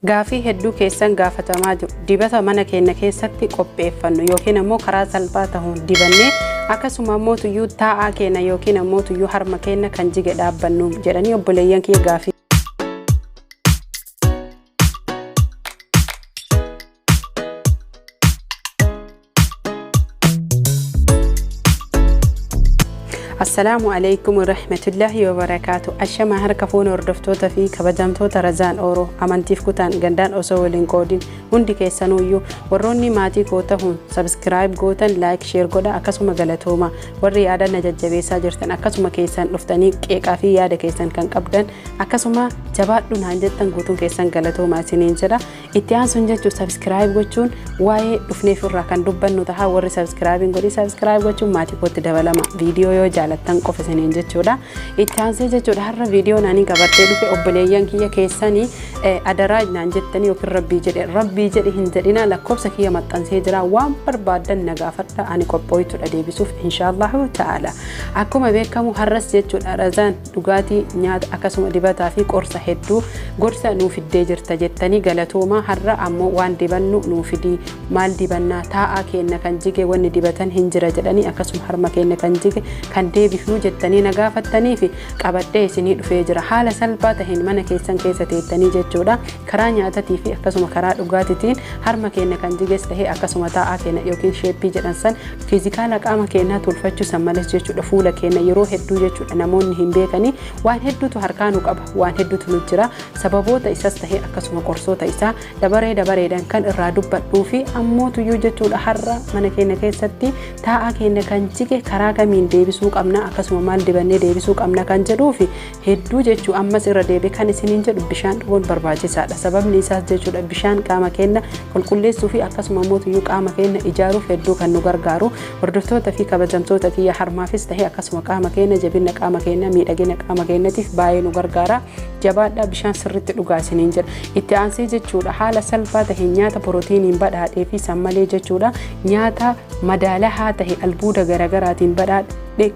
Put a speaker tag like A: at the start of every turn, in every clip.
A: Gaafii hedduu keessan gaafatamaa jiru. Dibata mana keenya keessatti qopheeffannu yookiin ammoo karaa salphaa ta'uun dibannee akkasuma ammoo tuyyuu taa'aa keenya yookiin ammoo tuyyuu harma keenya kan jige dhaabbannu jedhanii obboleeyyan kiyya gaafii. Assalaamu alaikum warahmatullahi wabarakaatu. Ashama harka fuuna hordoftoota fi kabajamtoota Razaan Ooroo amantiif kutaan gandaan osoo waliin qoodin hundi keessanuyyuu warroonni maatii koo tahuun subscribe gootan, like, share godha. Akkasuma galatooma warri yaada na jajjabeessaa jirtan, akkasuma keessan dhuftanii qeeqaa fi yaada keessan kan qabdan, akkasuma jabaadhu naan jettan, guutuun keessan galatooma isiniin jedha. Itti aansuun jechuun subscribe gochuun waa'ee dhufneef irraa kan dubbannu tahaa. Warri subscribe godhi, subscribe gochuun maatii kootti dabalama, viidiyoo yoo jaalattan qofa isiniin jechuudha. Itti aansee jechuudha, har'a viidiyoo naanii qabadhee dhufe, obboleeyyan kiyya keessanii adaraa naan jettanii yookiin rabbii jedhe, rabbii jedhe hin jedhina, lakkoofsa kiyya maxxansee jira, waan barbaaddan na gaafadha, ani qophooytudha deebisuuf inshaallahu ta'ala. Akkuma beekamu har'as jechuudha, Razaan dhugaatii, nyaata, akkasuma dibataa fi qorsa hedduu gorsa nuu fiddee jirta jettanii galatooma. Har'a ammoo waan dibannu nuu fidii, maal dibannaa, taa'aa keenya kan jige wanni dibatan hin jira jedhanii, akkasuma harma keenya kan jige kan deebifnu jettanii na gaafattanii fi qabadhee isinii dhufee jira. Haala salphaa taheen mana keessan keessa teettanii jechuudha, karaa nyaatatii fi akkasuma karaa dhugaatiitiin harma keenya kan jiges tahee akkasuma taa'aa keenya yookiin shape jedhan san, physical qaama keenyaa tolfachuu san malees jechuudha, fuula keenya yeroo hedduu jechuudha namoonni hin beekanii, waan hedduutu harkaa nu qaba, waan hedduutu nu jira. Sababoota isas tahee akkasuma qorsoota isaa dabaree dabareedhaan kan irraa dubbadhuu fi ammootuyyuu jechuudha, har'a mana keenya keessatti taa'aa keenya kan jige karaa kamiin deebisuu qabna, akkasuma maal dibannee deebisuu qabna kan jedhuu fi hedduu jechuu. Ammas irra deebi'ee kan isiniin jedhu, bishaan dhuguun barbaachisaadha. Sababni isaas jechuudha, bishaan qaama keenya qulqulleessuu fi akkasuma ammootuyyuu qaama keenya ijaaruuf hedduu kan nu gargaaru. Hordoftoota fi kabajamtoota kiyya, harmaafis tahee akkasuma qaama keenya, jabina qaama keenya, miidhagina qaama keenyatiif baay'ee nu gargaara. Jabaadhaa, bishaan sirriitti dhugaa isiniin jedha. Itti aansee jechuudha, haala salphaa taheen nyaata pirootiiniin badhaadhee fi san malee jechuudha, nyaata madaalahaa tahe albuuda garaagaraatiin badhaadhe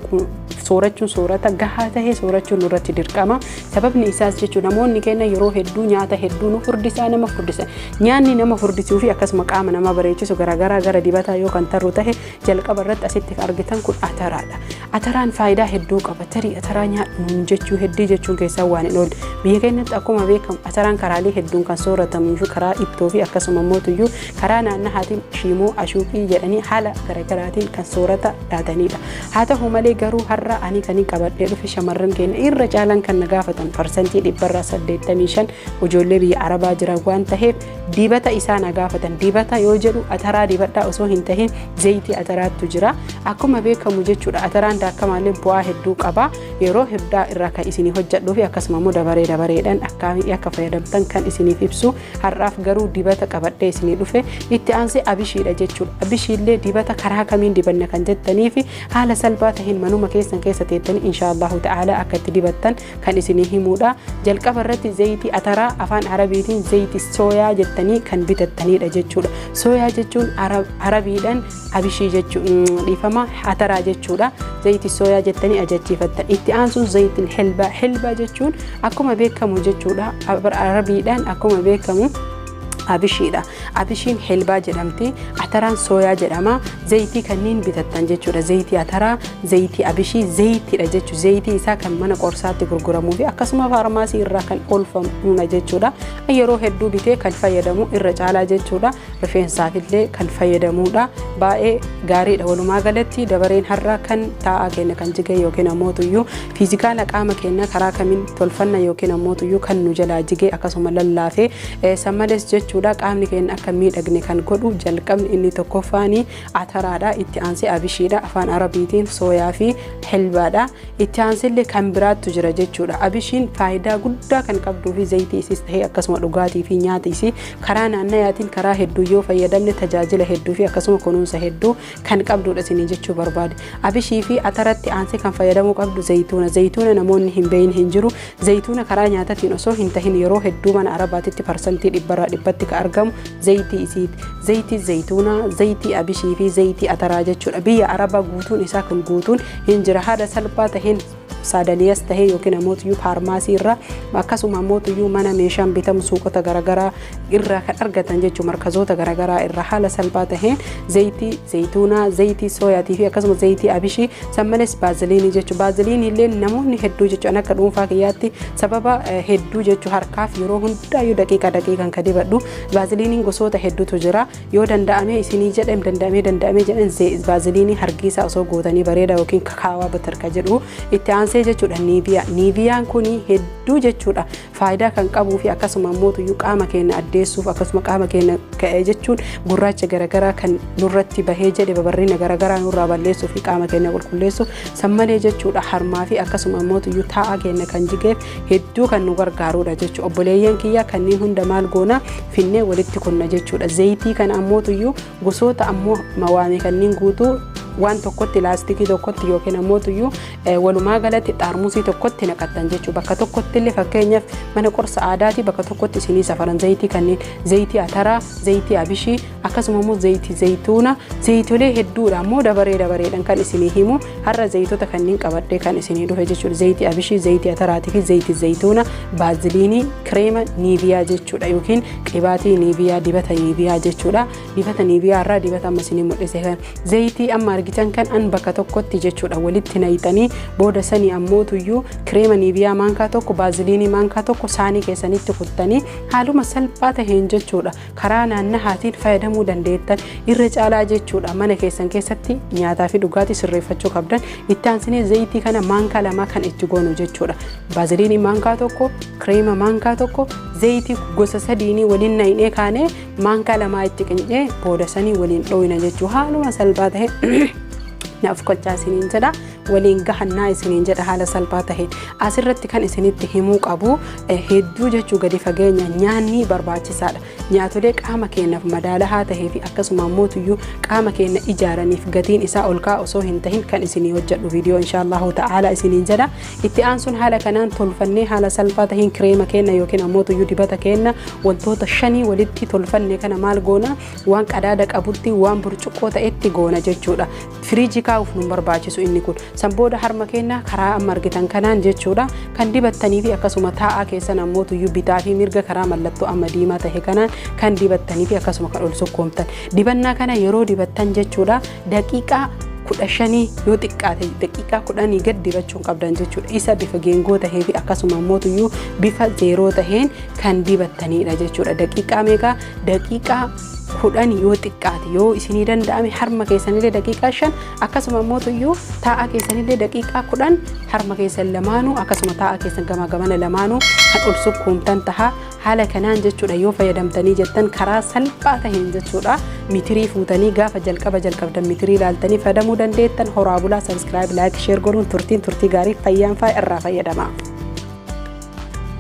A: soorachuun, soorata gahaa tahe soorachuun nurratti dirqama. Sababni isaas jechuun namoonni keenya yeroo hedduu nyaata hedduu nu furdisaa, nama furdisa. Nyaanni nama furdisuu fi akkasuma qaama nama bareechisu garaagaraa gara dibataa yoo kan tarru tahe, jalqaba irratti asitti argitan kun ataraadha. Ataraan faayidaa hedduu qaba. Tarii ataraa nyaadhu jechuu hedduu jechuun keessaa waan hin oolle. Biyya keenyatti akkuma beekamu ataraan karaalee hedduun kan sooratamuu fi karaa ittoo fi akkasuma mootuyyuu karaa naannahaatiin shiimoo ashuuqii jedhanii haala garaagaraatiin kan soorata dhaatanidha. Haa ta'u malee garuu har'a ani kan qabadhee dhufe, shamarran keenya irra caalaan kan na gaafatan, 85% ijoollee biyya Arabaa jiran waan ta'eef dibata isaa na gaafatan. Dibata yoo jedhu ataraa dibadhaa osoo hin tahin zayitii ataraattu jira. Akkuma beekamu jechuudha, ataraan daakamaallee bu'aa hedduu qaba. Yeroo hedduu irraa kan isinii hojjedhuu fi akkasuma immoo dabaree dabareedhaan akkamii akka fayyadamtan kan isiniif ibsu. Har'aaf garuu dibata qabadhee isinii dhufe. Itti aansee abishiidha jechuudha. Abishiillee dibata karaa kamiin dibanna kan jettanii fi haala salphaa taheen manuma keessan keessa teettanii inshaallahu ta'ala akka itti dibattan kan isinii himuudha. Jalqaba irratti zayitii ataraa, afaan Arabiitiin zayitii sooyaa jettanii kan bitattanidha jechuudha. Sooyaa jechuun Arabiidhaan abishii jechuun, dhiifama, ataraa jechuudha. Zayitii sooyaa jettanii ajachiifattan. Itti aansuun zayitiin helbaa. Helbaa jechuun akkuma beekamu jechuudha, Arabiidhaan akkuma beekamu abishiidha. Abishiin helbaa jedhamti. Ataraan sooyaa jedhama. Zayitii kanneen bitattan jechuudha. Zayitii ataraa, zayitii abishii, zayitiidha jechuudha. Zayitii isaa kan mana qorsaatti gurguramuu fi akkasuma faarmaasii irraa kan oolfamudha jechuudha. Yeroo hedduu bitee kan fayyadamu irra caalaa jechuudha. Rifeensaafillee kan fayyadamudha. Baay'ee gaariidha. Walumaa galatti dabareen har'a kan taa'aa keenya kan jige yookiin ammoo tuyyuu physical qaama keenya karaa kamiin tolfanna yookiin ammoo tuyyuu kan nu jalaa jige akkasuma lallaafee san malees jechuudha, qaamni keenya akka miidhagne kan godhu jalqabni inni tokkoffaani ataraadha. Itti aansee abishiidha, afaan Arabiitiin sooyaa fi helbaadha. Itti aansillee kan biraattu jira jechuudha. Abishiin faayidaa guddaa kan qabduu fi zayitii isiis ta'ee akkasuma dhugaatii fi nyaata isii karaa naannayaatiin karaa hedduu yoo fayyadamne tajaajila hedduu fi akkasuma kunuunsa hedduu kan qabdudha isinii jechuu barbaade. Abishii fi ataratti aansee kan fayyadamuu qabdu zayituuna. Zayituuna namoonni hin beeyin hin jiru. Zayituuna karaa nyaatatiin osoo hin tahin yeroo hedduu mana Arabaatitti 100% kan argamu zayitii isiiti. Zayitii zayituunaa, zayitii abishii fi zayitii ataraa jechuudha. Biyya Arabaa guutuun isaa kan guutuun hin jira. Haala salphaa taheen Saadaliyas tahee yookiin ammoo faarmaasii irraa, akkasuma ammoo mana meeshaan bitamu suuqota garaagaraa irraa kan argatan jechuudha. Markazoota garaagaraa irraa haala salphaa taheen zayitii zayituunaa, zayitii sooyaatii fi akkasuma zayitii abishii, san malees baaziliinii jechuudha. Baaziliinii illee namoonni hedduu jechuudha, akka dhuunfaa kiyyaatti sababa hedduu jechuudha harkaaf yeroo hundaayyuu daqiiqa daqiiqan kan dibadhu. Baaziliiniin gosoota hedduutu jira. Yoo danda'ame isinii jedhem, danda'amee danda'amee jedhan, baaziliinii hargiisaa osoo gootanii bareeda, yookiin kakaawaa batarka jedhu. Itti aansee jechuudha Nivea. Niiviyaan kun hedduu jechuudha faayidaa kan qabuu fi akkasuma ammoo qaama keenya addeessuuf, akkasuma qaama keenya ka'ee jechuun gurraacha garaagaraa kan nurratti bahee jedhe, babarrina garaagaraa nurraa balleessuu fi qaama keenya qulqulleessuuf, san malee jechuudha harmaa fi akkasuma ammoo taa'aa keenya kan jigeef hedduu kan nu gargaarudha jechuudha. Obboleeyyan kiyya, kanneen hunda maal goona? Finnee walitti kunna jechuudha. Zayitii kana ammoo gosoota ammoo mawaame kanneen guutuu waan tokkotti, laastikii tokkotti yookiin ammoo walumaa galatti xaarmusii tokkotti naqattan jechuudha. Bakka tokkotti illee, fakkeenyaaf mana qorsa aadaati, bakka tokkotti isinii safaran zayitii kanneen: zayitii ataraa, zayitii abishii, akkasuma immoo zayitii zayituuna, zayitolee hedduudha. Ammoo dabaree dabareedhaan kan isinii himu har'a zayitoota kanneen qabadhee kan isinii dhufe jechuudha. Zayitii abishii, zayitii ataraatii fi zayitii zayituuna, baaziliinii, kireema Nivea jechuudha, yookiin qibaatii Nivea, dibata Nivea jechuudha. Dibata Nivea irraa dibata amma isinii mul'ise kan zayitii amma argitan kan an bakka tokkotti jechuudha walitti naqxanii, booda sanii ammootuyyuu kireema Nivea maankaa 1, baaziliinii maankaa 1 saanii keessanitti kuttanii haaluma salphaa taheen jechuudha karaa naannahaatiin fayyadamuu dandeettan. Irra caalaa jechuudha mana keessan keessatti nyaataa fi dhugaatii sirreeffachuu qabdan. Itti aansinee zayitii kana maankaa 2 kan itti goonu jechuudha. Baaziliinii maankaa 1, kireema maankaa 1, zayitii gosa sadiinii waliin naqnee kaanee maankaa 2 itti qincee booda sanii waliin dhoowina jechuudha. Haaluma salphaa ta'e naaf kolchaa isiniin jedha, waliin gahannaa isiniin jedha. Haala salphaa taheen asirratti kan isinitti himuu qabu hedduu jechuu gadi fageenya nyaanni barbaachisaadha. Nyaatolee qaama keenyaaf madaalahaa tahee fi akkasuma ammoo qaama keenya ijaaraniif gatiin isaa ol ka'aa osoo hin tahin kan isinii hojjedhu viidiyoo inshaallahu ta'ala isiniin jedha. Itti aansuun haala kanaan tolfannee haala salphaa tahin kireema keenya yookiin ammoo dibata keenya wantoota shanii walitti tolfanne kana maal goona? Waan qadaada qabutti, waan burcuqqoo ta'etti goona jechuudha. Firiijii kaa'uuf nu barbaachisu inni kun. San booda harma keenya karaa amma argitan kanaan jechuudha kan dibattanii fi akkasuma taa'aa keessan ammoo bitaa fi mirga karaa mallattoo amma diimaa ta'e kanaan kan dibattanii fi akkasuma kan ol sukkuumtan. Dibannaa kana yeroo dibattan jechuudha daqiiqaa 15, yoo xiqqaate daqiiqaa 10 gad dibachuun qabdan jechuudha. Isa bifa geengoo tahee fi akkasuma ammoo bifa zeeroo taheen kan dibattanidha jechuudha. Daqiiqaa meeqaa? Daqiiqaa 10 yoo xiqqaate. Yoo isinii danda'ame harma keessanillee daqiiqaa 5, akkasuma ammoo taa'aa keessanillee daqiiqaa 10, harma keessan lamaanuu akkasuma taa'aa keessan gamaa gamana lamaanuu kan ol sukkuumtan tahaa. Haala kanaan jechuudha yoo fayyadamtanii jettan karaa salphaa taheen jechuudha mitirii fuutanii gaafa jalqaba jalqabdan mitirii ilaaltanii fayyadamuu dandeettan. Horaa bulaa. Subscribe, like, share godhuun turtiin turtii gaarii, fayyaan faa irraa fayyadama.